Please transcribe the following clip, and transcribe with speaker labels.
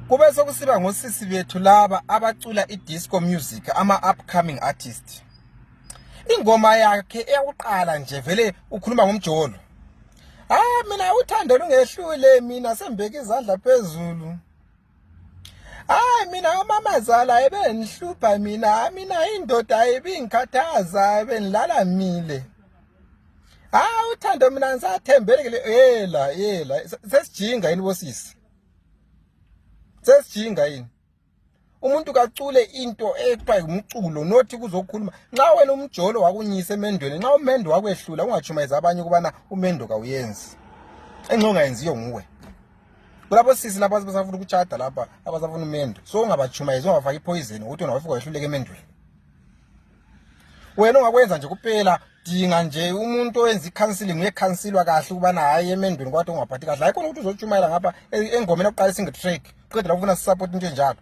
Speaker 1: Kube sokusiba ngosisi bethu laba abacula idisco music, ama upcoming artist. Ingoma yakhe eyakuqala nje vele ukhuluma ngomjolo. Mina uthando lungehlule, mina sembeka izandla phezulu. Mina umamazala ebenhlupha mina indoda ebingikhathaza benilala mile. Uthando mina ngisathembelekile yela sesijinga yini bosisi. Sesijinga yini. Umuntu kacule into ekuthiwa umculo nothi kuzokhuluma. Nxa wena umjolo wakunyisa emendweni, nxa umendo wakwehlula ungachumayeza abanye kubana umendo kawuyenzi. Engconga yenziyo nguwe. Kulabo sisi lapha abasafuna ukuchata lapha abasafuna umendo. So ungabachumayeza, ungafaki ipoison ukuthi wena wafika wehluleke emendweni. Wena ungakwenza nje kuphela dinga nje umuntu owenza icounseling uyekhansilwa kahle ukubana hayi emendweni kwathi ungaphathi kahle. Hayi khona ukuthi uzochumayela ngapha engomeni yokuqala single track. Qedela ufuna support into enjalo.